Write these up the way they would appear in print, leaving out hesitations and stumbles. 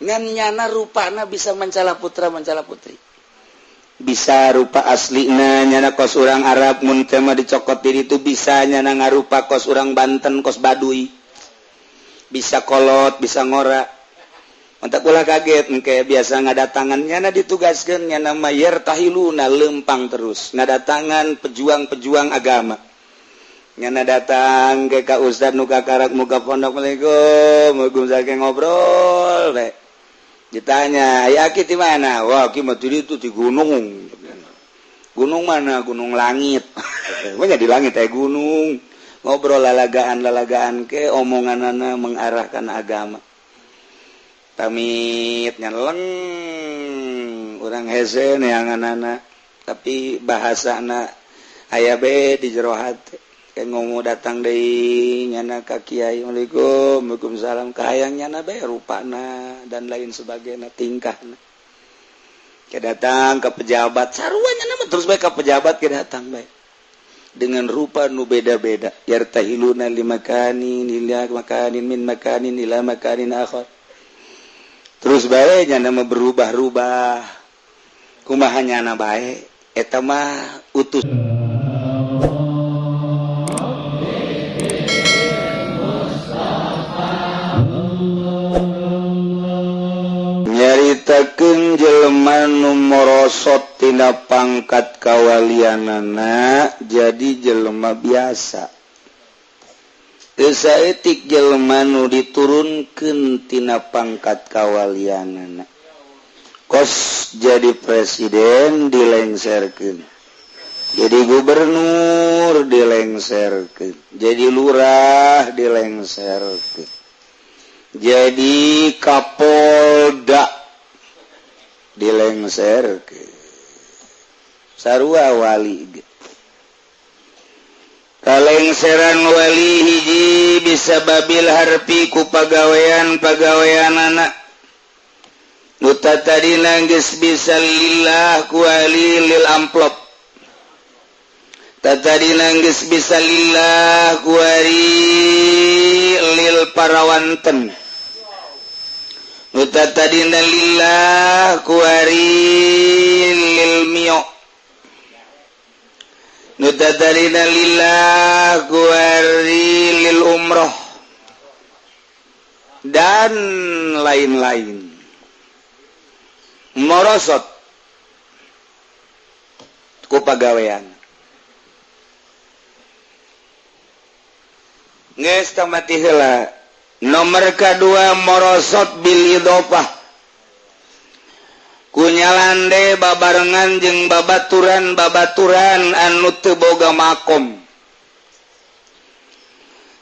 Ngan nyana rupana bisa mancala putra, mancala putri, bisa rupa asli. Nyana kos urang Arab, mun tema dicokot diri itu bisa nyana ngarupa kos urang Banten, kos Baduy, bisa kolot, bisa ngora. Untuk ulah kaget kayak biasa ngadatangan nyana ditugaskan, nyana mah yartahiluna, lempang terus ngadatangan pejuang-pejuang agama. Nyana datang ke ka Ustad nu kakarak muka pondok, "Assalamualaikum." Waalaikumsalam, ngobrol deh. Ditanya, "Ya, Aki di mana?" "Wah, Aki mah itu di gunung." "Gunung mana?" "Gunung langit." Pokoknya di langit eh gunung. Ngobrol lalagaan lalagaan ke omongan anak mengarahkan agama. Pamit nyeleng orang hese neangan anak, tapi bahasa anak aya be di jero hati. Kayak ngomong datang deui nyana ka kiai, "Assalamualaikum." "Waalaikumsalam." Kahayang nyana be rupana dan lain sebagainya, tingkahna. Ke datang ke pejabat sarua, nyana mah terus bae ke pejabat, ke datang bae dengan rupa nu beda-beda. Yartahiluna limakanin ila makanin min makanin ila makanin akhar, terus bae nyana mah berubah-rubah. Kumaha nyana bae, eta mah utus. Nyaritakeun jelema nu morosot tina pangkat kawalianana jadi jelema biasa. Saeutik jelema nu diturunkeun tina pangkat kawalianana, kos jadi presiden dilengserkeun, jadi gubernur dilengserkeun, jadi lurah dilengserkeun, jadi Kapolda dilengserkeun. Sarua wali ge. Kalengseran wali hiji bisa babil harfi, ku pagawean pagawean anak nu tadi nangis, bisa lillah kuali lil amplop, tadi nangis bisa lillah kuari lil parawanten, nu tadi lillah kuari lil mio, nu tadina lillah kuari lil umroh, dan lain-lain, morosot ku pagawean. Geus mati heula. Nomor kedua, morosot bil idofah, ku nyalande babarengan jeung babaturan babaturan anu teu boga makom.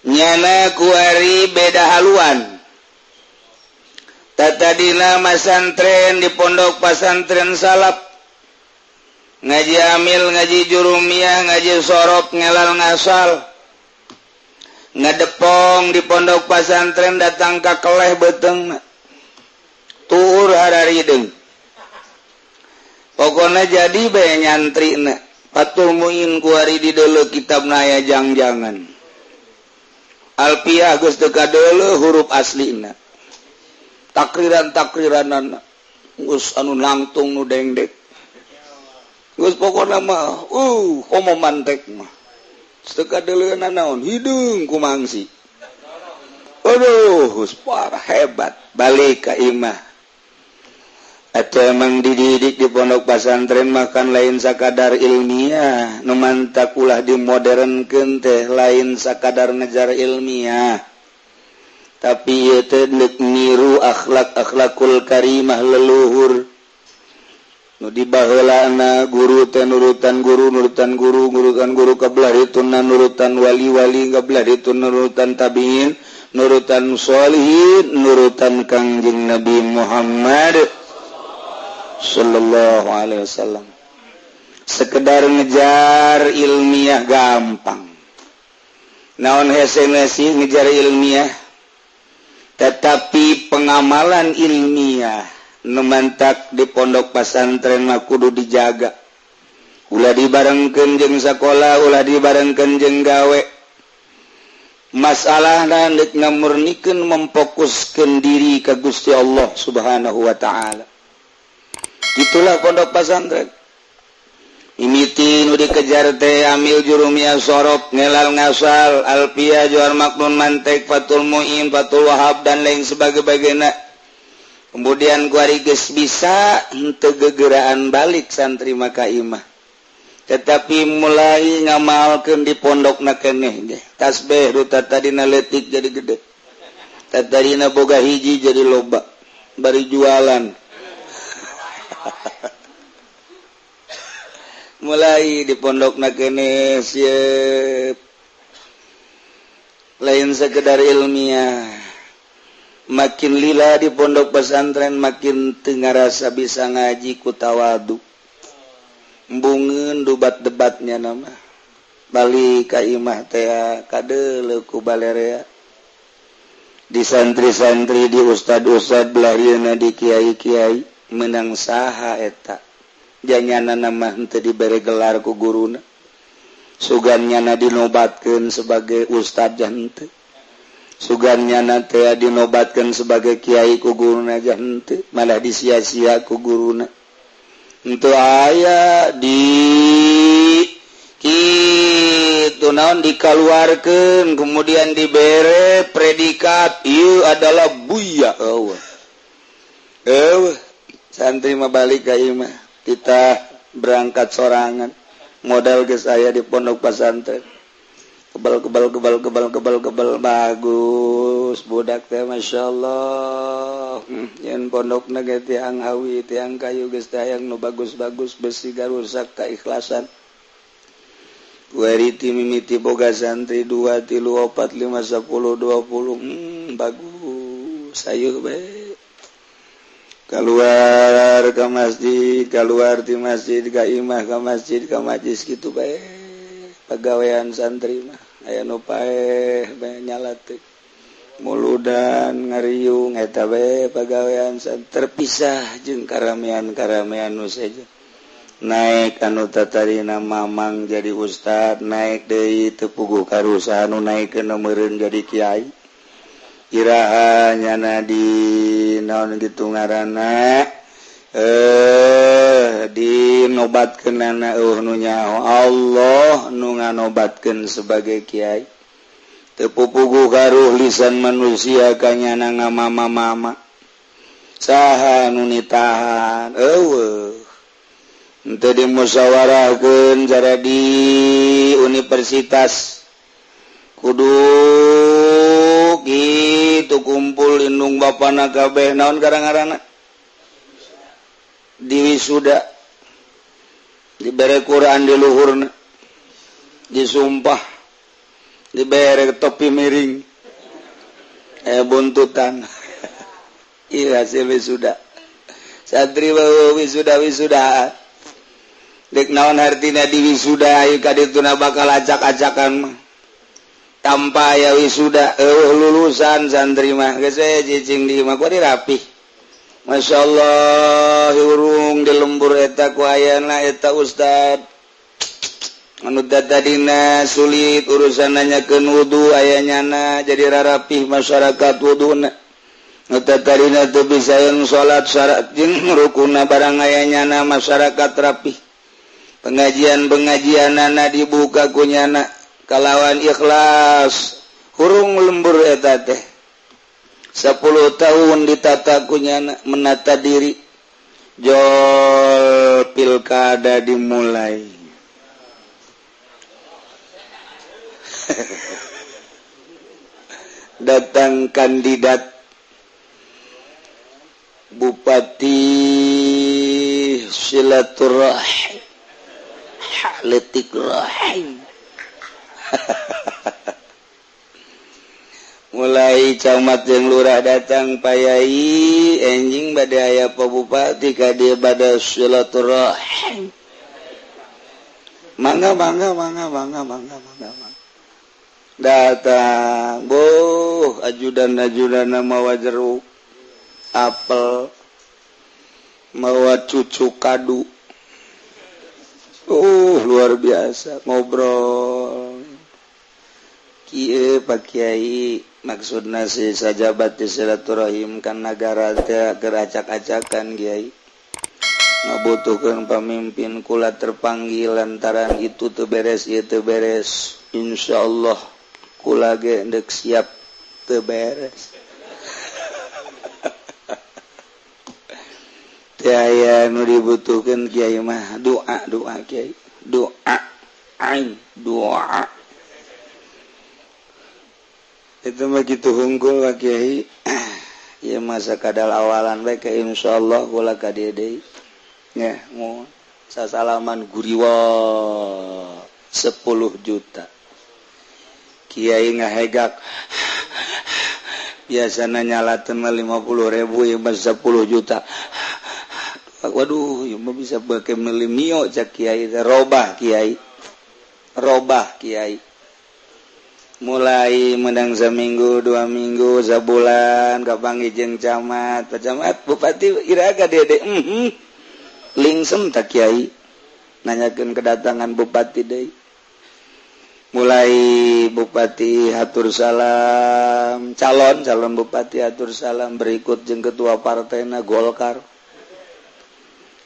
Nyana kuari beda haluan. Tatadina masantren di pondok pasantren salaf, ngaji amil, ngaji jurumiyah, ngaji sorop, ngelal ngasal, ngedepong di pondok pasantren, datang ka keleh beteng tuur hararideng. Pokoknya jadi bae nyantri na Fathul Muin kuari di dulu, kitab naya jang-jangan Alfiah geus teu kadeuleu huruf aslina, takriran takriran geus anu nangtung nu dengdek geus. Pokokna mah komo mantek mah teu kadeuleuan naon, hideung ku mangsi. Aduh, geus parah hebat. Balik ka imah atau emang dididik di pondok pesantren makan lain sakadar ilmiah. Nu mantak ulah dimodernkeun teh lain sakadar ngejar ilmiah, tapi ieu teh niru akhlak akhlakul karimah leluhur nu di baheulana. Guru teh nurutan guru, nurutan guru, nurutan guru, kabelah dituna nurutan wali-wali, kabelah dituna nurutan tabiin, nurutan sholihin, nurutan Kangjeng Nabi Muhammad Shallallahu Alaihi Wasallam. Sekedar ngejar ilmiah gampang, naon hese sih ngejar ilmiah, tetapi pengamalan ilmiah nu mantak di pondok pasantren mah kudu dijaga. Ulah dibarengkeun jeung sakola, ulah dibarengkeun jeung gawe. Masalah dan ngamurnikan, memfokuskan diri ke Gusti Allah Subhanahu wa Ta'ala. Itulah pondok pesantren. Mimiti nu dikejar teh amil jurumiyah, sorof, ngelal ngasal, alfiah, Jauhar Maknun, mantek, Fathul Muin, Fathul Wahab, dan lain sebagainya. Kemudian kuari geus bisa, henteu gegeraan balik santri maka imah, tetapi mulai ngamalkeun di pondok na keneh ge. Tasbih nu tadina leutik jadi gede, tadina boga hiji jadi loba, bari jualan. Mulai di pondok na keneh siap, lain sekedar ilmiah. Makin lila di pondok pesantren, makin teu ngarasa bisa ngaji ku tawadu. Embungeun debat-debatnya nama balik ka imah teh kadeuleu ku balerea di santri-santri, di ustad-ustad belah, di kiai-kiai. Menang saha eta? Janyana nama henteu dibere gelar ku guruna, sugan nyana dinobatkeun sebagai ustad henteu, sugan nyana teh dinobatkeun sebagai kiai ku guruna henteu, malah disia-sia ku guruna. Henteu aya di kitu naon, dikaluarkeun, kemudian dibere predikat ieu adalah buya. Eueuh eueuh, santri mah balik ka imah, kita berangkat sorangan, modal geus aya di pondok pesantren. Kebal, kebal, kebal, kebal, kebal, kebal, bagus budak teh, Masya Allah. Yen pondok ge tiang awi, tiang kayu, geus teh hayang nu bagus-bagus, besi garusak keikhlasan. Weriti mimiti boga santri dua, tilu, opat, lima, 10, 20, bagus, ayo bae keluar ke masjid, keluar di masjid ke imah, ke masjid ke majlis, gitu bae pegawaian santri mah. Aya nu paeh bae, nyalatik muludan, ngariung, eta bae pagawean. Terpisah jeung karamean-karamean nu sejen. Naik anu tatarina mamang jadi ustad, naik deui teu puguh karusa anu naik ke meureun jadi kiai. Iraha nyana di naon gitu ngaranna, dinobatkeunana? Euweuh nu nyaho, Allah nu nganobatkeun sebagai kiai. Teu puguh karuh lisan manusia kanyana ngamama-mama. Saha nu nitahan? Euweuh. Henteu dimusyawarahkeun cara di universitas kudu gitu, kumpul indung bapana kabeh, naon kadang-kadang di wisuda, dibere Quran di luhurna, disumpah, dibere topi miring, buntutan. Iya, hasil wisuda santri, wisuda wisuda. Dek naon hartina di wisuda? Ayo kadituna bakal acak-acakan mah. Tanpa aya wisuda euweuh lulusan santri mah. Geus we cicing di imah kuari rapih, Masya Allah. Hurung di lembur eta ku ayana eta ustad anu tadina sulit urusan nanyakeun wudu, aya nyana jadi rarapih masyarakat wuduna. Nu tadina teu bisa yang salat, syarat jeung rukuna barang aya nyana, masyarakat rapih. Pengajian-pengajianana dibuka ku nyana kalawan ikhlas. Hurung lembur eta teh 10 tahun ditata ku nyana, menata diri, jol pilkada dimulai, datang kandidat bupati, silaturahim letik rahim. Mulai camat yang lurah datang, "Pak Yai, enjing bade aya Pak Bupati ka dieu, bade silaturahim." "Mangga, mangga, mangga, mangga, mangga, mangga, mangga." Datang boh ajudan ajudan, mawa jeruk, apel, mawa cucu kadu. Luar biasa ngobrol. Kieu Pak Kiai maksudna si sajabat di silaturahim kan nagara teh keur acak-acakan Kiai. Ngabutuhkeun pamimpin kula terpanggil lantaran itu teu beres ieu teu beres. Insyaallah kula ge deuk siap teu beres. Teu aya nu dibutuhkeun Kiai mah doa doa Kiai doa aing doa. Itu mah kitu hungkul Pak Kiai. Ieu masa kadal awalan bae ke insyaallah kula ka dieu deui. Nya mau sasalaman guriwa 10 juta. Kiai ngahegak biasana nyalateun mah 50.000 ieu mah 10 juta. Waduh, ieu mah bisa bake meuli mio cak kiai teh robah kiai. Robah kiai. Mulai menang seminggu, 2 minggu, sebulan kapanggih jeung camat, Pak Camat, Bupati iraga dede. Lingsem tak kiai nanyakeun kedatangan bupati deui. Mulai bupati hatur salam, calon bupati hatur salam berikut jeung ketua partaina Golkar.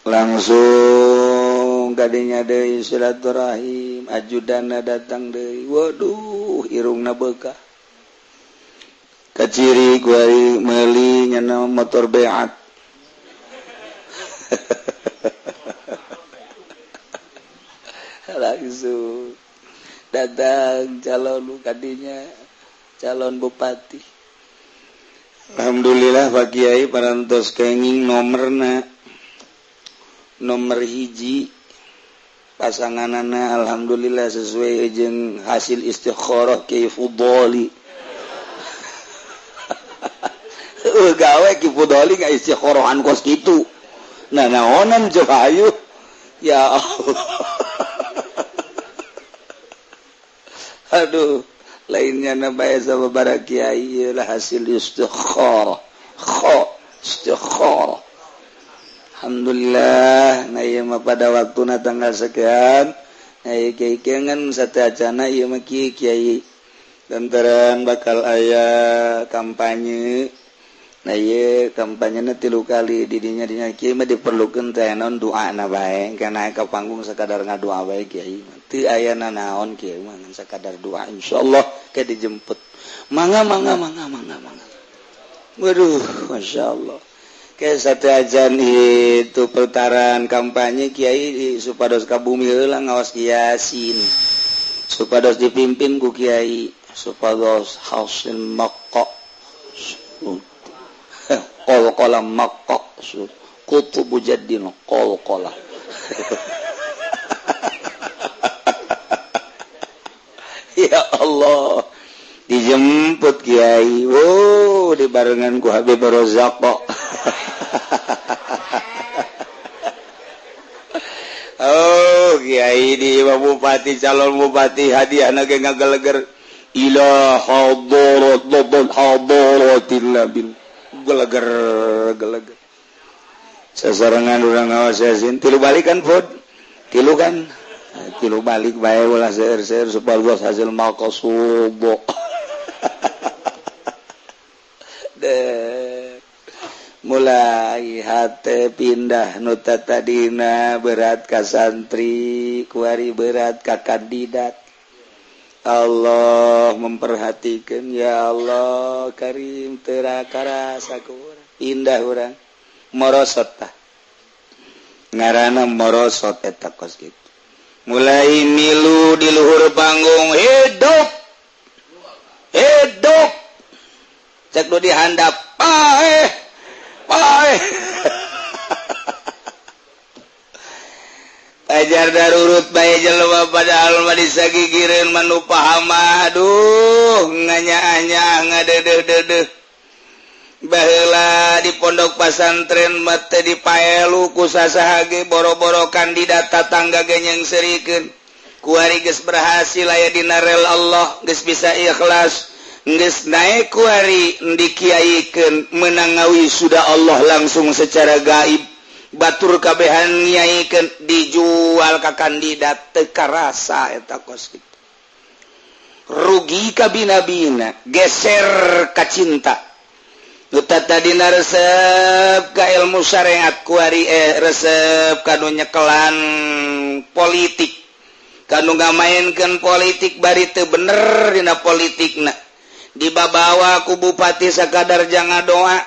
Langsung kadinya deui silaturahim, ajudana datang deui. Waduh, irungna beukah. Kaciri kuari meuli nyana motor beat. Langsung datang calon kadinya calon bupati. Alhamdulillah Pak Kiai parantos kenging nomorna nomor hiji pasanganana alhamdulillah sesuai jeung hasil istikharah Kiai Fudoli. Gawe Kiai Fudoli nggak istikharahan kos kitu. Nah naonan coba ayo ya Allah. Aduh lainnya nabaya sama bara kiai lah hasil istikharah kha istikharah. Alhamdulillah nah ieu mah pada waktuna tanggal sekian nah ieu kiai kengen sateuacana ieu mah kiai kiai lantaran bakal aya kampanye. Nah ieu kampanyena 3 kali didinya dinya kiai mah diperlukeun teh naon doana bae kana ka panggung sakadar ngadoa bae kiai mah teu aya nanaon kiai mah ngan sakadar doa insyaallah ke dijemput mangga mangga mangga mangga mangga. Waduh masyaallah. Ke sateuacan itu putaran kampanye kiai supados ka bumi heula ngaos Yasin supados dipimpin ku kiai supados hasil maqqa qol-qola maqqa kutubu jaddin qol-qola. Ya Allah dijemput kiai oh dibarengan ku Habib Rozak kok. Oh kiai di bupati calon bupati hadiahna ge ngageleger ila hadarat dabal hadaratil nabil geleger geleger sasarengan urang ngaos Yasin tilu balik kan Fud tilu kan tilu balik bae ulah seueur-seueur supaya hasil maqsud. Mulai hate pindah nu tadina berat ka santri kuari berat ka kandidat. Allah memperhatikan ya Allah karim teu karasa ku urang pindah urang morosot tah ngaranna morosot eta kos kitu. Mulai milu di luhur panggung hidup hidup cek nu dihandap paeh paeh. Ajar darurut bae jelema padahal mah disagigireun mah nu paham aduh nganya-anya ngadeudeeh-deudeuh. Baheula di pondok pasantren mah teu dipaelu ku sasaha ge boro-boro kandidat tatangga ge nyengserikeun. Kuari geus berhasil aya dina rel Allah geus bisa ikhlas geus naek kuari dikiaikeun meunang ngawisuda Allah langsung secara gaib. Batur kabehan nyaikeun dijual ka kandidat teu karasa eta kos kitu. Rugi kabina-bina, geser ka cinta. Nu tadina resep ka ilmu syariat, kuari resep ka nu nyekelan politik, kanu ngamainkeun politik, bari teu bener dina politikna. Dibabawa ku bupati sakadar jangan doa,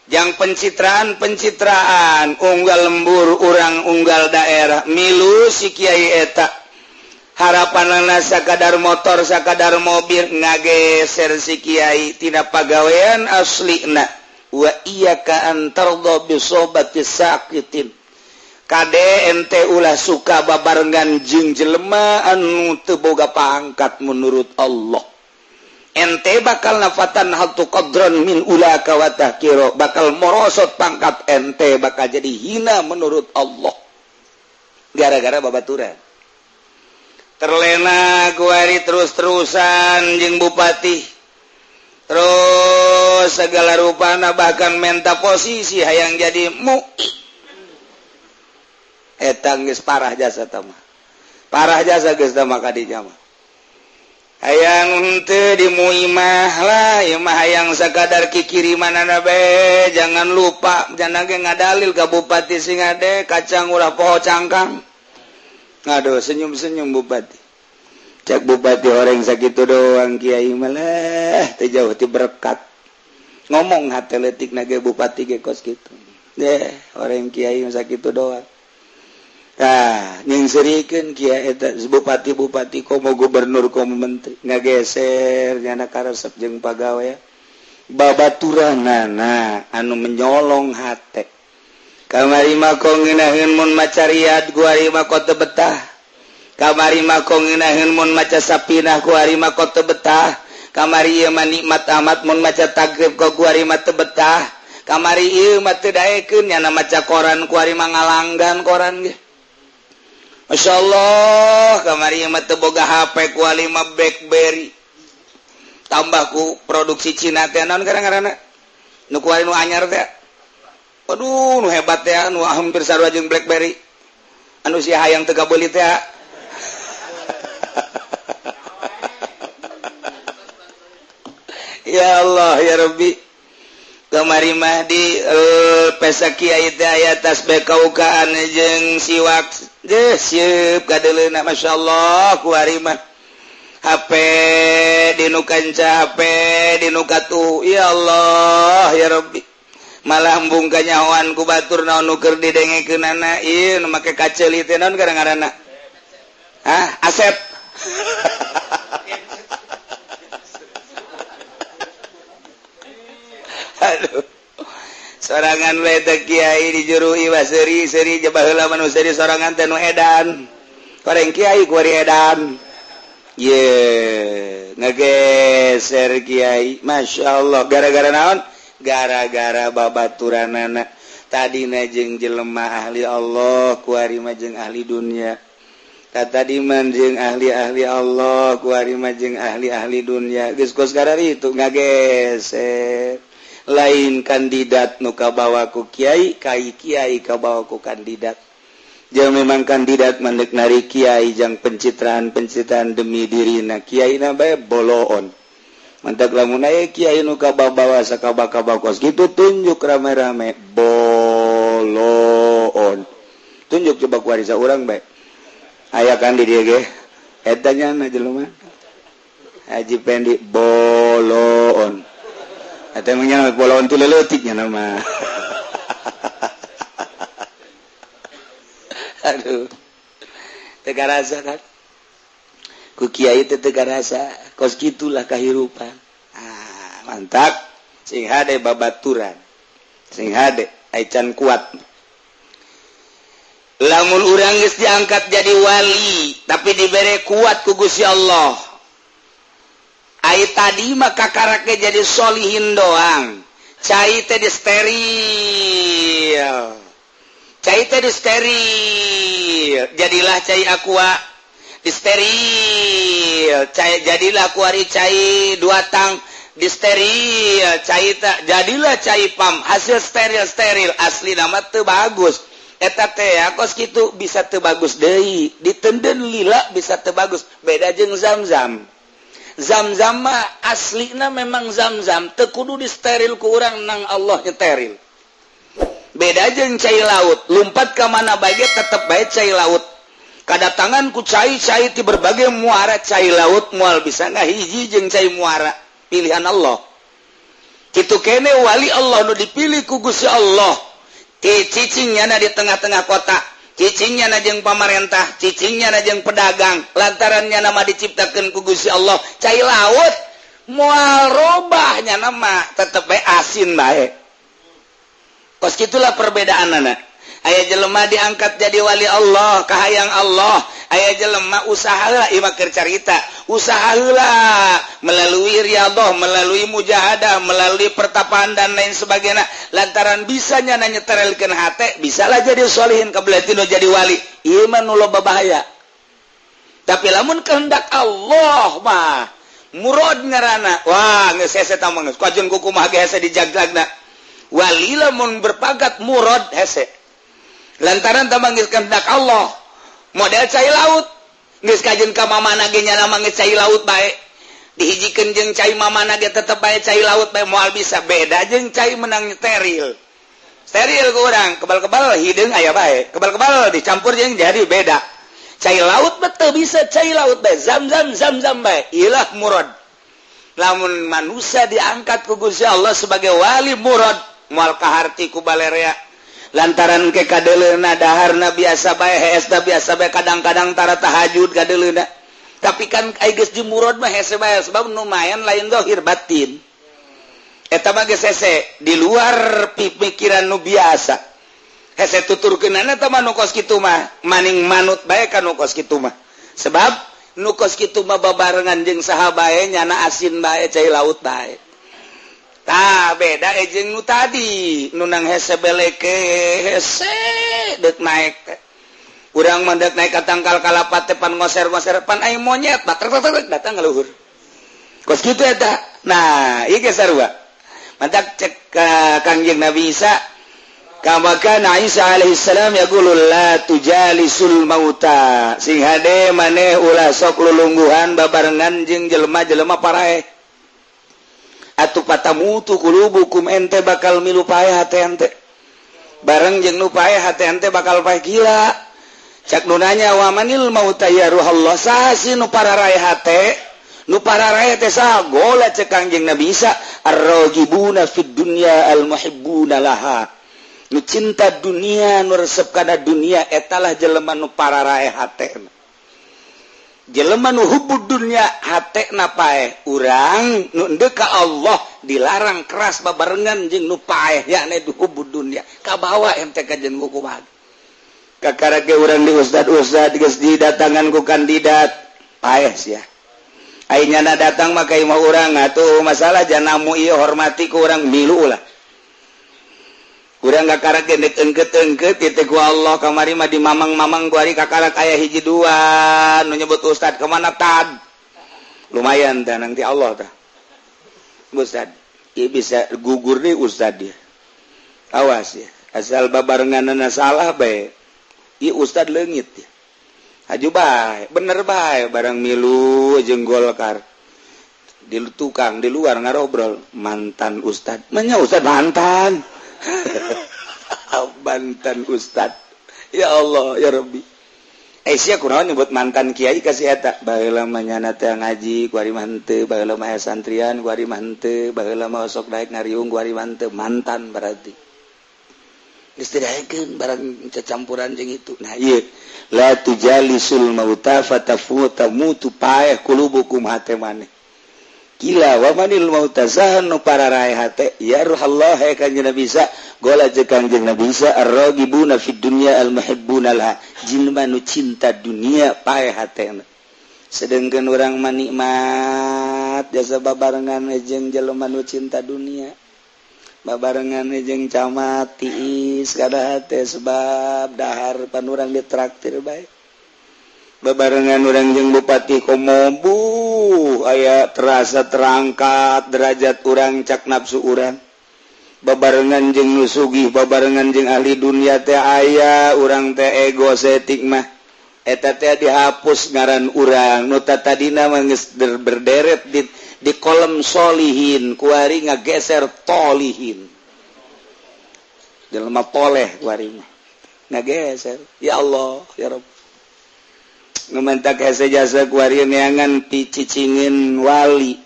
jang pencitraan pencitraan, unggal lembur urang, unggal daerah milu si kiai eta. Harapan sakadar motor, sakadar mobil. Ngageser si kiai tina pagawean aslina. Wa iyyaka an tardha bi sohbati saqitin. Kade ente ulah suka babarengan jeung jelema anu teu boga pangkat menurut Allah. Ente bakal nafatan hatu qadran min ulaka wa tahkiro, bakal morosot pangkat ente, bakal jadi hina menurut Allah gara-gara babaturan. Terlena kuari terus-terusan jeung bupati, terus segala rupana, bahkan menta posisi hayang jadi MUI. Eta geus parah jasa mah, parah jasa geus mah. Kadinya mah hayang henteu di MUI mah lah, ieu mah hayang sakadar kikirimanana bae. Jangan lupa, jangan ge ngadalil ka bupati, sing ade kacang ulah poho cangkang. Aduh, senyum-senyum bupati. Cek bupati, orang sakitu doang kiai malah teu jauh ti berkat. Ngomong hate leutik nage bupati ge kos kitu deh, orang kiai sakitu doang. Tah, nyingserikeun kiai eta bupati-bupati, komo gubernur, komo menteri, ngageser nyana karesep jeung pagawe babaturanana anu menyolong hate. Kamari mah kok ngeunaheun mun maca Riyad, kuari mah kok teu betah. Kamari mah kok ngeunaheun mun maca Sapinah, kuari mah kok teu betah. Kamari ieu mah nikmat amat mun maca Takrib, kok kuari mah teu betah. Kamari ieu mah teu daekeun nyana maca koran, kuari mah ngalanggan koran ge. Masya Allah, kamari mah teu boga HP, kuari mah BlackBerry. Tambah ku produksi Cina teh, naon kadang-kadang nu kuari nu anyar teh. Aduh, nu hebat teh, nu hampir sarua jeung BlackBerry. Anu si hayang teu kabeuli teh. Ya Allah ya Rabbi. Kamari mah di pesa kiai teh aya tasbih kaukaan jeung siwak. Deh, siap kadeleuna, Masya Allah, kuari mah HP dinu kanca, HP dinu katuh. Ya Allah ya Rabbi, malah embung kanyahoan ku batur naon nu keur didengekeunana. Ieu nu make kaceuli teh naon kadang-kadang? Ah, Asep. Aduh, sorangan we teh kiai di juru iwa seuri seuri jaba heula mah nu seuri sorangan teh nu edan. Koreng kiai kuari edan ye, ngegeser kiai, Masya Allah. Gara-gara naon? Gara-gara babaturanana. Tadina jeung jelema ahli Allah, kuari mah jeung ahli dunia. Tadi mah jeung ahli-ahli Allah, kuari mah jeung ahli-ahli dunia. Geus kos itu ngageser. Lain kandidat nu kabawa ku kiai, kai kiai kabawa ku kandidat. Jangan memang kandidat mandek nari kiai jang pencitraan pencitraan demi dirina. Kiai na bae boloon. Mantak lamun aya kiai nu kabawa sakaba-kaba kos gitu, tunjuk rame-rame boloon. Tunjuk coba ku warisa urang bae. Aya kan di dieu ge eta nya na jelema Haji Pendi boloon. Eta emangnya boloon tuh leutiknya nama. Aduh, teu karasa kan ku kiai teh, teu karasa kos gitulah kahirupan. Ah, mantap, sing hade babaturan, sing hade aican kuat. Lamun urang geus diangkat jadi wali tapi dibere kuat ku Gusti Allah. Ai tadi mah kakarake jadi solihin doang. Cai teh di steril, cai teh di steril, jadilah cai Aqua di steril, cai jadilah kuari cai dua tang di steril, cai tak jadilah cai pam. Hasil steril steril asli nama teu bagus. Eta teh kos kitu bisa teu bagus deui, ditenden lila bisa teu bagus. Beda jeung Zam-Zam. Zam-zam mah aslina memang zam-zam, teu kudu disteril ku urang, nang Allah nyeteril. Beda jeung cai laut, lumpat ka mana bae tetep bae cai laut. Kadatangan ku cai-cai ti berbagai muara, cai laut moal bisa ngahiji jeung cai muara pilihan Allah. Kitu kene wali Allah nu dipilih ku Gusti Allah. Ti cicingnya na di tengah-tengah kota, cicingnya na jeung pamarentah, cicingnya na jeung pedagang, lantaran nyana mah diciptakeun ku Gusti Allah cai laut, moal robah nyana mah, tetep bae asin bae. Kos kitulah perbedaanana. Aya jelema diangkat jadi wali Allah, kahayang Allah. Aya jelema usaha heula, ieu mah keur carita, usaha heula melalui riyadhah, melalui mujahadah, melalui pertapaan dan lain sebagainya, lantaran bisa nyana nyeterelkeun hate, bisalah jadi sholihin kabeh jadi wali. Ieu mah nu loba bahaya. Tapi lamun kehendak Allah mah murad ngaranna. Wah, geus hese tah mah, geus kajeun kumaha ge hese dijaglagna. Wali lamun berpangkat murad hese, lantaran tambah geus kehendak Allah. Model cai laut, geus kajeun ka mamana ge nyana mah geus cai laut bae, dihijikeun jeung cai mamana ge tetep bae cai laut bae, moal bisa beda jeung cai menang steril. Steril ku urang kebal-kebal hideung aya bae, kebal-kebal dicampur jeung jadi beda. Cai laut betul bisa cai laut bae, zam-zam zam-zam bae. Ilah murad. Lamun manusia diangkat ku Gusti Allah sebagai wali murad, moal kaharti ku balerea, lantaran ke kadeleuna daharna biasa bae, hesna biasa bae, kadang-kadang tara tahajud kadeleuna. Tapi kan ai geus di murad mah hese bae, sebab lumayan lain zahir, batin eta mah geus hese, di luar pikiran nu biasa. Hese tuturkeunana eta mah. Nu kos kitu mah maning manut bae ka nu kos kitu mah, sebab nu kos kitu mah babarengan jeung saha bae nyana asin bae, cai laut bae. Tah, beda jeung nu tadi, nu nang hese beleke, hese dek naik teh. Urang mah dek naik ka tangkal kalapa teh pan ngoser-ngoser, pan aya monyet bater datang ka luhur. Kos kitu eta. Nah, ieu ge sarua. Mantak cek ka Kangjeng Nabi Isa, kama kana Isa alaihi salam yaqulu la tujalisul mauta, sing hade maneh ulah sok lulungguhan babarengan jeung jelema-jelema paraeh, atuh fatamutu qulubukum, ente bakal milu paeh hate ente bareng jeung nu paeh, hate ente bakal paeh. Gila, cak nu nanya, wa manil mauta ya ruhallah, saha sih nu pararaeh hate, nu pararaeh teh saha? Gola cek Kangjeng Nabi Isa, arragibuna fid dunya al muhibbuna laha, nu cinta dunia, nu resep kana dunia, etalah jelema nu pararaeh hate. Jelema nu hubbud dunya hate na paeh. Urang nu endeu ka Allah dilarang keras babarengan jeung nu paeh, yakni hubbud dunya. Kabawa ente kajeun kumaha kakara ge urang di ustad ustad geus didatangan ku kandidat paeh sia. Ai nyana datang mah ka imah urang atuh masalah janamu ieu, hormati ku urang, milu lah. Urang kakara ge dek engkeut-engkeut teh ku Allah kamari mah di mamang-mamang ku ari kakarak aya hiji dua nu nyebut ustad kemana tad. Lumayan tah nanti Allah tah. Ustad ieu bisa gugur nih ustad dia. Awas ya, asal babarenganna salah bae, ieu ustad leungit ya. Haju bae, bener bae, barang milu jeung Golkar di tukang di luar ngarobrol mantan ustad, manya ustad mantan, mantan ustad. Ya Allah ya Rabbi. Eh, sia kunaon nyebut mantan kiai kasih eta? Baheula mah nyana teh ngaji, kuari mah henteu. Baheula mah santrian, kuari mah henteu. Baheula mah sok daek ngariung, kuari mah henteu. Mantan berarti geus teu daekeun barang cacampuran jeung itu. Nah, ieu la tujalisul mauta fatamutu paeh qulubukum, hate maneh. Qila wa manil mauta, saha nu pararaeh hate ya ruhallah, he Kanjeng Nabi Isa? Gola jeung Kanjeng Nabi Isa, arragibuna fid dunya al muhibbuna laha, jelema nu cinta dunia paeh hatena. Sedangkan urang mah nikmat jasa babarengan jeung jelema nu cinta dunia, babarengan jeung camat tiis kada hate, sebab dahar pan urang ditraktir bae. Babarengan urang jeung bupati komo bu aya terasa terangkat derajat urang, cak nafsu urang. Babarengan jeung nu sugih, babarengan jeung ahli dunia teh aya urang teh ego setik mah. Eta teh dihapus ngaran urang nu tadina mah geus berderet di kolom solihin, kuari ngageser tolihin, jelema toleh kuari mah ngageser. Ya Allah, ya Rabb, ngementak hese jasa kuari neangan picicingin wali.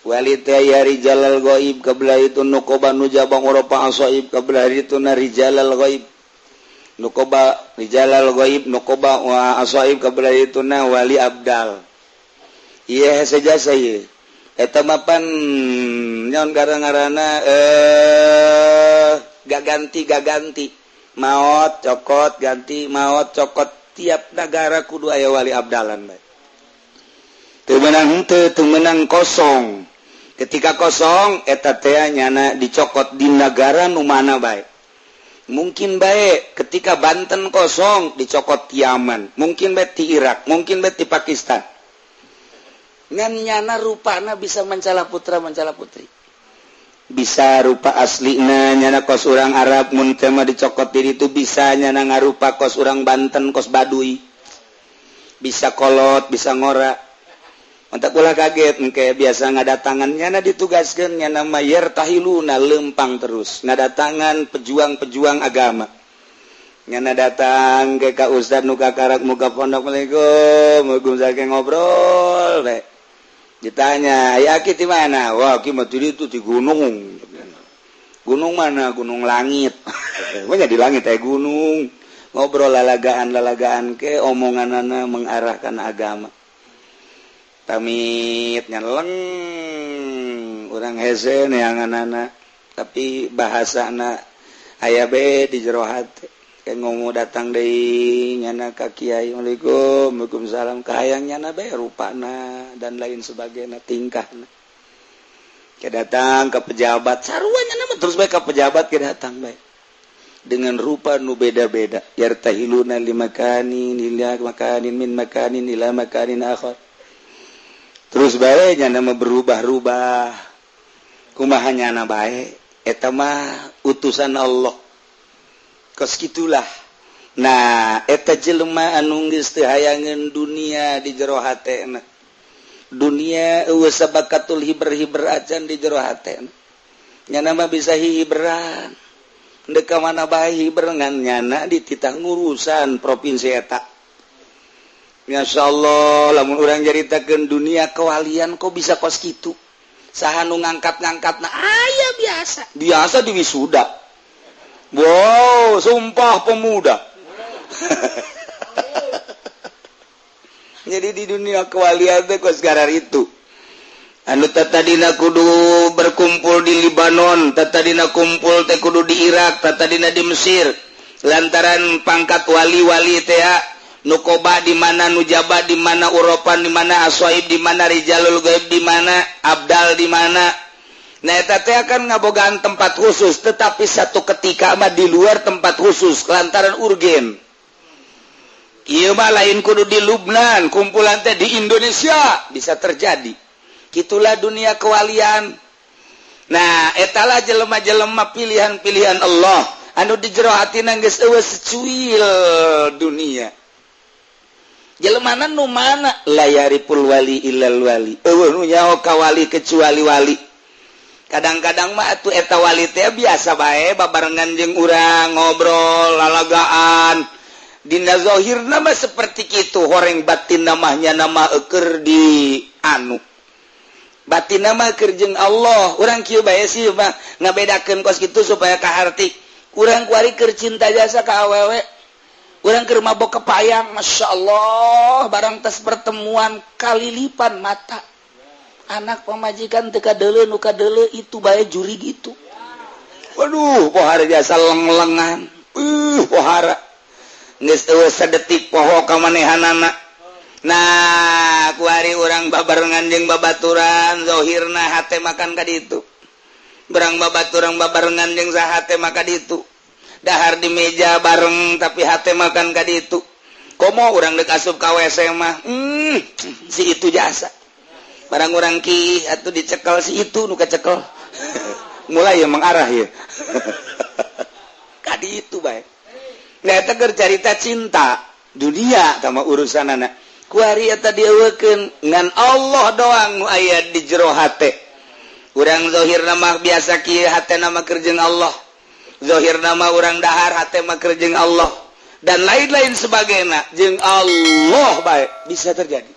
Wali teh ya rijalal gaib, kabelah itu nukoba, nujaba, urafa, asoib, kabelah itu na rijalal gaib, nukoba, rijalal gaib, nukoba wa asoib, kabelah itu na wali abdal. Iya, hese jasa ieu. Eta mapan nyaon gara-garana gak ganti, gak ganti, maot cokot ganti, maot cokot. Tiap negara kudu aya wali abdalan bae. Teu meunang henteu, teu meunang kosong. Ketika kosong eta teh nyana dicokot di negara nu mana bae. Mungkin baik ketika Banten kosong dicokot Yaman, mungkin baik di Irak, mungkin baik di Pakistan. Ngan nyana rupana bisa mencala putra, mencala putri, bisa rupa asli. Nyana kos orang Arab, mun teu mah dicokot diri itu bisa nyana ngarupa kos orang Banten, kos Baduy, bisa kolot, bisa ngora. Untuk ulah kaget engke biasa ngadatangan nyana ditugaskan, nyana mah yartahiluna, lempang terus ngadatangan pejuang-pejuang agama. Nyana datang ke ka ustad nu kakarak muka pondok, "Assalamualaikum." Waalaikumsalam, ngobrol we. Ditanya, "Ya aki di mana?" "Wah, aki mah itu di gunung." "Gunung mana?" "Gunung langit." Pokoknya di langit teh gunung. Ngobrol lalagaan lalagaan ke omongan mengarahkan agama. Pamit nyeleng orang hese neangan anak, tapi bahasa anak aya be di jero hati. Kayak ngomong datang deui nyana ka kiai, "Assalamualaikum." "Waalaikumsalam." Kahayang nyana be rupana dan lain sebagainya, tingkahna. Ke datang ke pejabat sarua, nyana mah terus bae ke pejabat, ke datang bae dengan rupa nu beda-beda. Yartahiluna limakanin ila makanin min makanin ila makanin akhar. Terus bae nyana mah berubah-rubah. Kumaha nyana bae, eta mah utusan Allah kos gitulah. Nah, eta jelema anu geus teu hayangeun dunia di jero hatena, dunia eueuh sabakatul hiber-hiber acan di jero hatena. Nyana mah bisa hiberan dek ka mana bae hiber, ngan nyana dititah ngurusan provinsi eta. Masya Allah, lamun urang nyaritakeun dunia kewalian kok bisa kos kitu, saha nu ngangkat-ngangkat? Nah, aya biasa biasa di wisuda, wow, sumpah pemuda. Jadi di dunia kewalian teh kos garar itu, anu tadina kudu berkumpul di Libanon, tadina kumpul teh kudu di Irak, tadina di Mesir, lantaran pangkat wali-wali teh nukoba di mana, nujaba di mana, urafa di mana, aswaib di mana, rijalul gaib di mana, abdal di mana. Nah, eta teh akan ngabogaan tempat khusus, tetapi satu ketika mah di luar tempat khusus lantaran urgen. Ieu mah lain kudu di Lubnan, kumpulan teh di Indonesia bisa terjadi. Gitulah dunia kewalian. Nah, etalah jelema-jelema pilihan-pilihan Allah anu di jero hatina geus eueuh secuil dunia. Jelema nu mana? La yariful wali illal wali, eueuh nu nyaho ka wali kecuali wali. Kadang-kadang mah atuh eta wali teh biasa bae babarengan jeung urang, ngobrol lalagaan. Dina zahir nama seperti kitu, horeng batin namanya nama eker di anu batin nama keur jeung Allah. Urang kieu bae sih mah ngabedakeun kos kitu supaya kaharti. Urang kuari keur cinta jasa ka awewe, urang keur mabok kepayang, Masya Allah, barang tes pertemuan kalilipan mata, anak pamajikan teu kadeuleu, nu kadeuleu itu bae juri gitu. Waduh, pohara jasa leng-lengan, pohara geus eueuh sadetik poho ka manehanana. Nah, kuari urang babarengan jeung babaturan, zahirna hate makan ka ditu. Berang babaturan babarengan jeung saha teh maka ditu, dahar di meja bareng tapi hate makan ka ditu. Komo urang dek asup ka WC mah, si itu jasa barang urang ki atuh dicekel si itu nu kacekel. Mulai ya mengarah ya ka ditu bae. Nah, eta keur carita cinta. Dunia sama urusan anak kuari eta dieuweukeun, ngan Allah doang nu aya di jero hate urang. Zahir nama biasa kieu, hate nama keur jeung Allah. Zahir nama urang dahar, hate mah keur jeung Allah dan lain-lain sebagainya, jeung Allah baik bisa terjadi.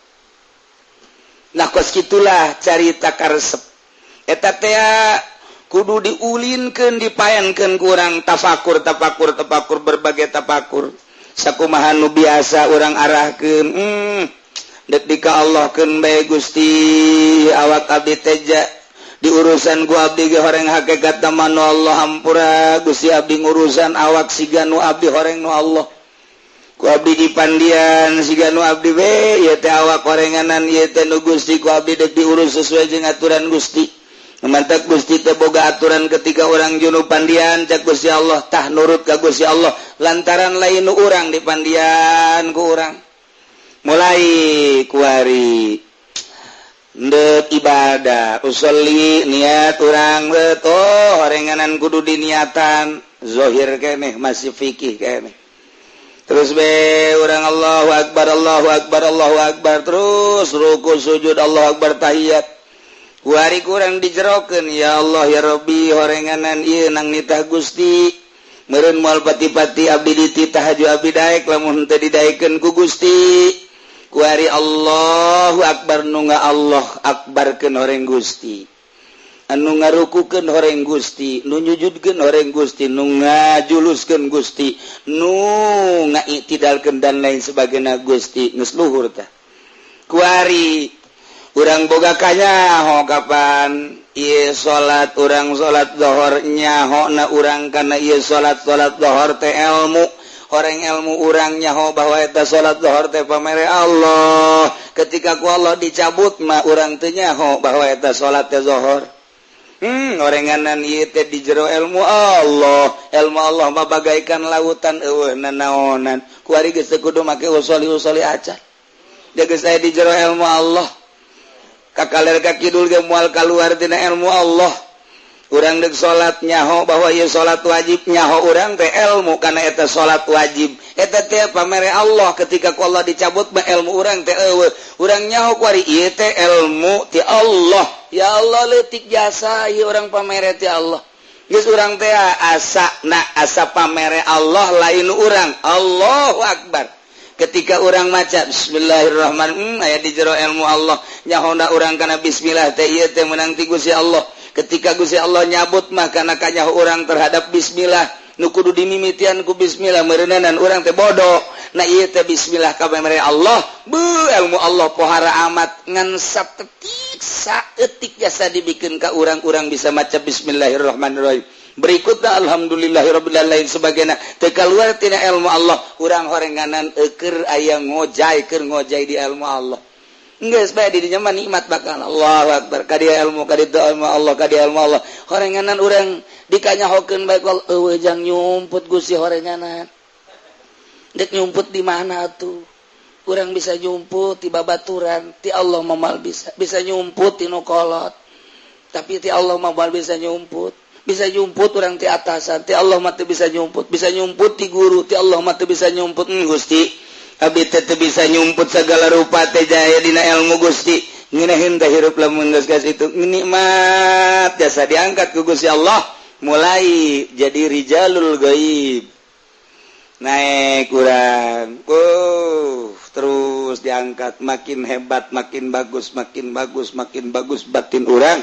Nah, kos gitulah carita karesep eta teh kudu diulinkeun, dipaenkeun ku urang, tafakur, tafakur, tafakur, berbagai tafakur. Sakumaha nu biasa urang arahkeun, dek dika Allahkeun bae, Gusti, awak abdi teja diurusan ku abdi ge horeng hakikat nu Allah. Hampura, Gusti, abdi ngurusan awak siga nu abdi horeng nu Allah. Ku abdi dipandian siga nu abdi we ieu teh awak horenganan, ieu teh nu Gusti. Ku abdi dek diurus sesuai jeung aturan Gusti. Mantap, Gusti teh boga aturan ketika orang junub pandian. Cak Gusti Allah tah nurut ka Gusti Allah, lantaran lain nu urang dipandian ku urang. Mulai kuari ndek ibadah, usolli, niat urang betul, horenganan kudu diniatan. Zohir keneh masih fikih keneh. Terus be urang Allahu Akbar, Allahu Akbar, Allahu Akbar, terus ruku, sujud, Allahu Akbar, tahiyat. Kuari kurang dijerokeun, ya Allah, ya Robbi, horenganan ieu nang nitah Gusti. Meureun moal pati-pati abdi dititah, haju abdi daek lamun teu didaekeun ku Gusti. Kuari Allahu Akbar, nu nga Allah Akbarkeun horeng Gusti, anu ngarukukeun horeng Gusti, nu nyujudkeun horeng Gusti, nu ngajuluskeun Gusti, nu ngaitidalkeun dan lain sebagainya Gusti. Geus luhur tah. Kuari urang boga kanyaho kapan ieu salat. Urang salat Zohor, nyaho na urang kana ieu salat. Salat Zohor teh ilmu horeng, ilmu urang nyaho bahwa eta salat Zohor teh pamere Allah. Ketika ku Allah dicabut mah urang teu nyaho bahwa eta salat teh Zohor. Orenganan ieu teh di jero ilmu Allah. Ilmu Allah mah bagaikan lautan, eueuh nanaonan. Kuari geus teu kudu make usoli usoli acan, geus aya di jero ilmu Allah. Kakaler ka kidul ge moal kaluar tina ilmu Allah. Urang dek salat, nyaho bahwa ieu salat wajib. Nyaho urang teh ilmu karena eta salat wajib, eta teh pamere Allah. Ketika ku Allah dicabut mah ilmu urang teh eueuh. Urang nyaho kuari ieu teh ilmu ti Allah. Ya Allah, leutik jasa ieu urang pamere ti Allah. Geus urang teh asa na asa pamere Allah, lain urang. Allahu Akbar. Ketika urang maca Bismillahirrahmanirrahim, aya di jero ilmu Allah. Nyahona urang kana bismillah teh ieu teh menang ti Gusti Allah. Ketika Gusti Allah nyabut mah kana kanyaho urang terhadap bismillah, nu kudu dimimitian ku bismillah meureunanan urang teh bodoh. Nah, ieu teh bismillah ka pamere Allah. Bu, ilmu Allah pohara amat, ngan satetik saeutik jasa dibikeun ka urang-urang bisa maca Bismillahirrahmanirrahim, berikutnya alhamdulillahirabbil lain sebagainya, teu kaluar tina ilmu Allah. Urang horenganan eukeur aya ngojay, keur ngojay di ilmu Allah. Geus bae di dinya mah nikmat bakal. Allahu Akbar, ka dia ilmu, ka ditu ilmu Allah, ka dia ilmu Allah. Horenganan urang dikanyahokeun bae, eueuh jang nyumput Gusti. Horenganan dek nyumput di mana tuh? Urang bisa nyumput ti babaturan, ti Allah moal bisa. Bisa nyumput ti nu kolot, tapi ti Allah moal bisa nyumput. Bisa nyumput urang ti atasan, ti Allah mah teu bisa nyumput. Bisa nyumput ti guru, ti Allah mah teu bisa nyumput. Gusti, abdi teh teu bisa nyumput, segala rupa teh jaya dina ilmu Gusti. Ngeunaheun teh hirup lamun geus itu nikmat jasa diangkat ku Gusti Allah, mulai jadi rijalul gaib. Naik kurang, terus diangkat, makin hebat, makin bagus, makin bagus, makin bagus batin urang.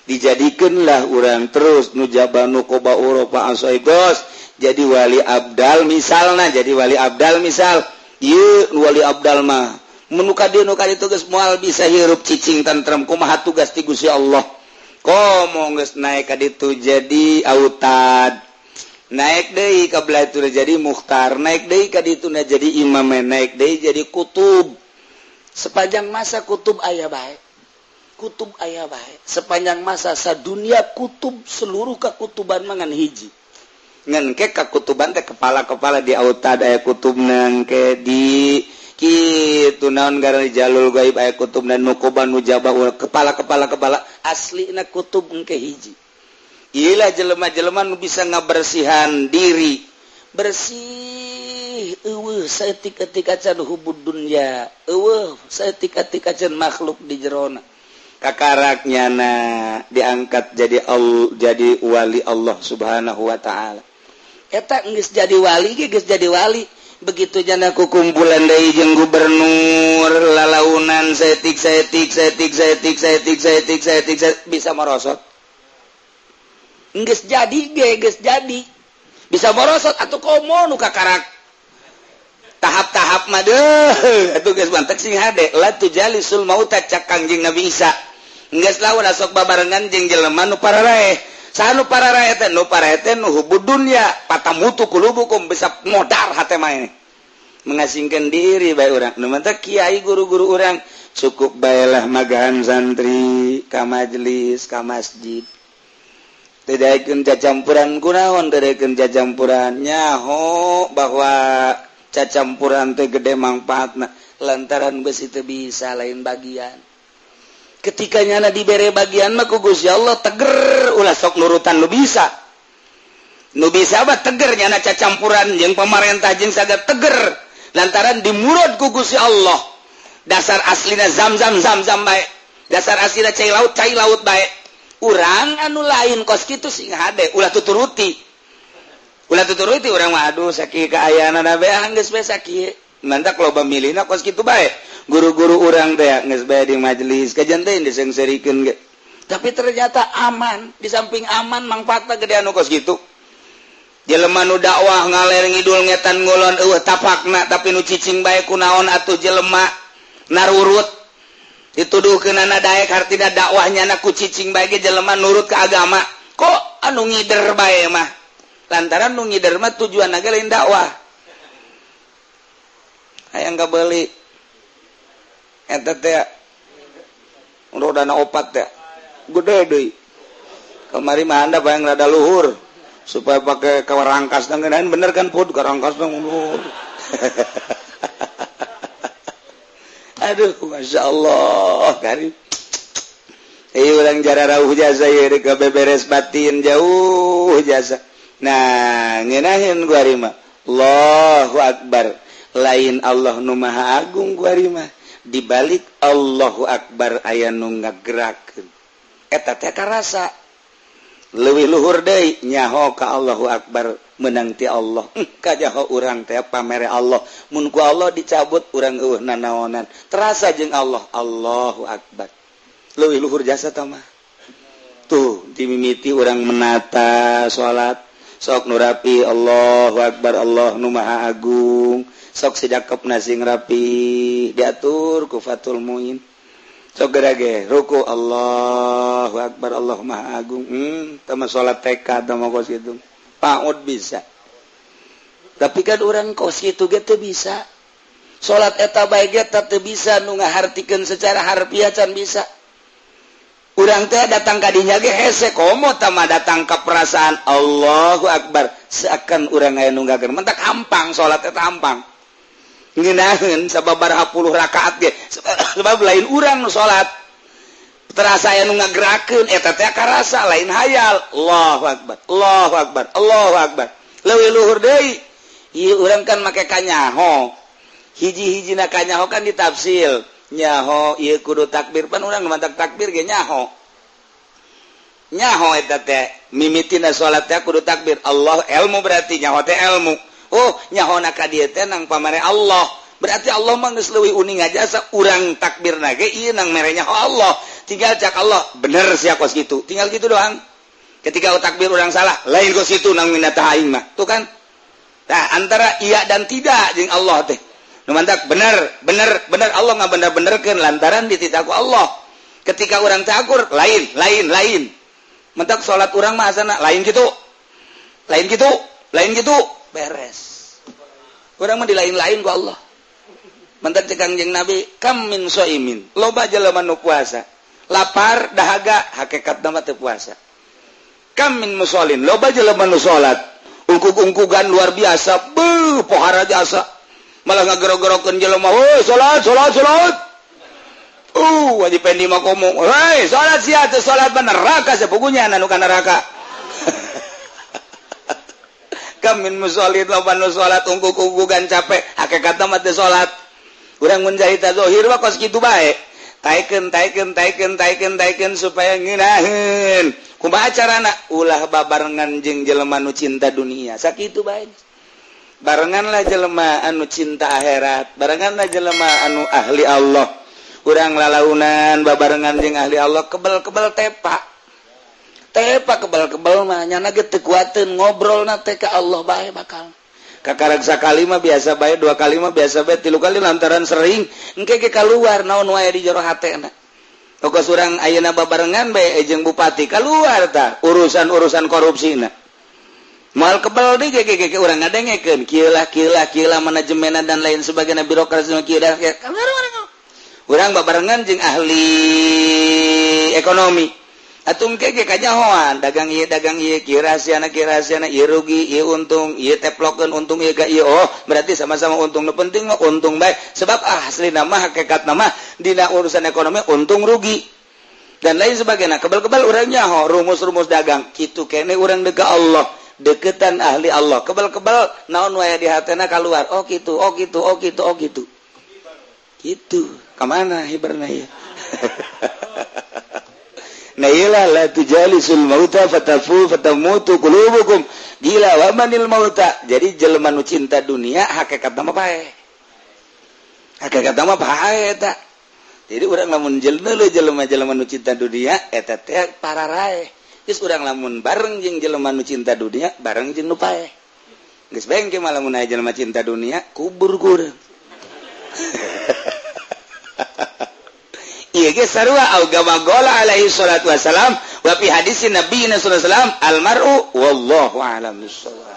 Dijadikanlah urang terus nujaba, nuqaba, urafa, asoibos, jadi wali abdal misalnya. Jadi wali abdal misal, ieu wali abdal mah menuka dia nuka itu geus moal bisa hirup cicing tentrem. Kumaha tugas ti Gusti Allah? Komo geus naik ka ditu jadi autad, naik deui ka belah itu jadi mukhtar, naik deui ka ditu jadi imam, naik deui jadi kutub. Sepanjang masa kutub aya bae, kutub aya bae sepanjang masa sadunia kutub, seluruh kakutuban mangan hiji. Ngan ke kakutuban teh kepala-kepala di autad aya kutub, nang ke di kitu naon gara jalul gaib aya kutub dan nuqaba, nujaba, kepala-kepala kepala aslina kutub engke hiji. Iyalah jelema-jelema nu bisa ngabersihan diri, bersih, eueuh. Euweuh saeutik-eutik acan hubud dunya, euweuh saeutik-eutik acan makhluk di jerona. Kakarak nyana diangkat jadi jadi wali Allah Subhanahu wa Ta'ala. Eta geus jadi wali ge, geus jadi wali. Begitu jana kukumpulan deui jeung gubernur, lalaunan saeutik saeutik saeutik saeutik saeutik saeutik saeutik, bisa merosot. Geus jadi ge, geus jadi bisa merosot atau komo nu kakarak tahap-tahap mah deuh atuh geus mantek. Sing hade, la tujalisul mauta, cak Kangjeng Nabi Isa. Geus lawan sok babarengan jeung jelema nu pararaeh. Saha nu pararaeh teh? Nu paraeh teh nu hubud dunya, fatamutu qulubukum, bisa modar hate mah. Ini mengasingkan diri bae urang. Nu mantak kiai, guru-guru urang cukup baelah magahan santri ka majelis, ka masjid. Tidak cacampuran kunaon, tidak cacampuran. Nyaho bahwa cacampuran teh gede manfaatna, lantaran besi teu bisa lain bagian. Ketika nyana dibere bagian mah ku Gusti Allah, teger, ulah sok nurutan nu bisa. Nu bisa mah teger, nyana cacampuran jeung pemerintah jeung saga teger, lantaran dimurad ku Gusti Allah. Dasar aslina zam-zam, zam-zam bae, dasar aslina cai laut, cai laut bae. Urang anu lain kos kitu sing hade, ulah tuturuti, ulah tuturuti. Urang mah aduh, sakieu kaayaan bae, geus bae sakieu. Mantak loba milihna kos kitu bae. Guru-guru urang teh geus bae di majelis kajian teh disengserikeun ge, tapi ternyata aman. Di samping aman, manfaatna gede anu kos kitu. Jelema nu dakwah ngaler ngidul, ngetan ngulon, euweuh tapakna, tapi nu cicing bae kunaon atuh jelema narurut, dituduhkeunana daek. Hartina dakwahnya na ku cicing bae ge jelema nurut ke agama. Kok anu ngider bae mah? Lantaran nu ngider mah tujuan ge lain dakwah. Hayang kabeli eta teh rodana opat teh gede deui. Kamari mah anda bayang rada luhur supaya pakai kawarangkas ngeunaan. Bener kan, pud karangkas luhur. Aduh, masya Allah karim. Urang jara rauh jasa ieu ke beberes batin jauh jasa. Nah, ngeunaheun gua mah Allahu Akbar, lain Allah nu Maha Agung. Gua mah dibalik Allahu Akbar aya nu ngagerakeun, eta teh karasa leuwih luhur deui. Nyaho ka Allahu Akbar menang ti Allah, kajaho urang teh pamere Allah. Mun ku Allah dicabut, urang euweuh nanaonan. Terasa jeung Allah Allahu Akbar leuwih luhur jasa mah. Tuh dimimiti urang menata salat, sok nu rapi Allahu Akbar, Allah nu Maha Agung. Sok sidakepna sing rapi, diatur ku Fathul Muin. Sok gerage ruku, Allahu Akbar, Allah Maha Agung. Tama salat TK tama kos kitu, PAUD bisa, tapi kan orang kos kitu ge teu bisa salat eta bae ge teu bisa. Nu ngahartikeun secara harfiah can bisa. Urang teh datang ka dinya ge hese, komo tama datang ke perasaan Allahu Akbar, seakan urang aya nu ngageun. Mentak hampang salat eta, hampang ngeunaheun sababaraha puluh rakaat ge, sebab lain urang nu salat, terasa aya nu ngagerakeun. Eta teh karasa, lain hayal. Allahu Akbar, Allahu Akbar, Allahu Akbar leuwih luhur deui. Ieu urang kan make kanyaho, hiji-hijina kanyaho kan ditafsil. Nyaho ieu kudu takbir, pan urang mantak takbir ge nyaho. Nyaho eta teh mimitina salat teh kudu takbir Allah, ilmu berarti nyaho teh ilmu. Oh, nyaho na ka dieu teh nang pamare Allah, berarti Allah mah geus leuwih uning aja. Asa urang takbir na ge ieu nang mere nyaho Allah. Tinggal cak Allah, bener sia kos kitu, tinggal gitu doang. Ketika takbir urang salah, lain kos kitu nang minata aing mah. Tuh kan, nah, antara iya dan tidak jeung Allah teh nu mantak bener bener bener. Allah nggak bener benerkeun lantaran dititah ku Allah. Ketika orang takur, lain lain lain. Mentak salat urang mah asana lain gitu, lain gitu, lain gitu, beres. Urang mah di lain-lain ku Allah. Mentak cek Kangjeng Nabi, kam min shaimin, loba jelema nu puasa, lapar dahaga, hakikat mah teu puasa. Kam min musallin, loba jelema nu salat, ungkug-ungkugan luar biasa, beuh, pohara jasa, malah ngagero-gerokeun jelema, "Woi, salat, salat, salat." Haji Pendi mah komo, "Hei, salat sia, teu salat mah neraka sepugunya, anu ka neraka." Kam min musholin, loba nu salat ungkuk-ungkukan capek, hakikatna mah teu salat. Urang mun carita zahir mah kos kitu bae. Taekeun, taekeun, taekeun, taekeun, taekeun supaya ngeunaheun. Kumaha carana? Ulah babarengan jeung jelema nu cinta dunia. Sakitu bae. Barenganlah jelema anu cinta akhirat, barenganlah jelema anu ahli Allah. Urang lalaunan babarengan jeung ahli Allah, kebel-kebel tepa. Tepa kebel-kebel mah nyana ge teu kuateun ngobrolna teh ka Allah bae bakal. Kakarak sakali mah biasa bae, dua kali mah biasa bae, tilu kali lantaran sering engke ge kaluar naon wae di jero hatena. Tokos urang ayeuna babarengan bae jeung bupati, kaluar tah urusan-urusan korupsina. Moal kebel deui ge ge ge urang ngadengekeun kieu lah, kieu lah, kieu lah, manajemenna dan lain sebagainya, birokrasi kieu dah kaluar. Urang babarengan jeung ahli ekonomi atuh engke ge kanyahoan dagang ieu, dagang ieu, kieu rahasiana, kieu rahasiana, ieu rugi, ieu untung, ieu teplokeun untung ieu ka ieu. Oh, berarti sama-sama untung. Nu penting mah untung bae, sebab aslina mah, hakikatna mah dina urusan ekonomi untung rugi dan lain sebagainya. Kebal-kebal urang nyaho rumus-rumus dagang kitu kene. Urang deka Allah, deketan ahli Allah, kebal-kebal naon wae di hatena keluar. Oh gitu, oh gitu, oh gitu, oh gitu, gitu. Kemana hiberna ya? Nah, iyalah, la tujalisul mauta fatafu fatamutu qulubukum. Gila wa manil mauta. Jadi jelema nu cinta dunia hakikatna mah pae, hakikatna mah pae eta. Jadi urang lamun jelema jelema-jelema nu cinta dunia eta teh pararae. Geus, urang lamun bareng jeung jelema nu cinta dunia, bareng jeung nu pae. Geus bengke mah, lamun aya jelema cinta dunia, kubur ku urang. Ieu ge sarua au kama qala alaihi salatu wasalam wa fi hadis Nabi sallallahu alaihi wasallam al mar'u, wallahu a'lam bissawab.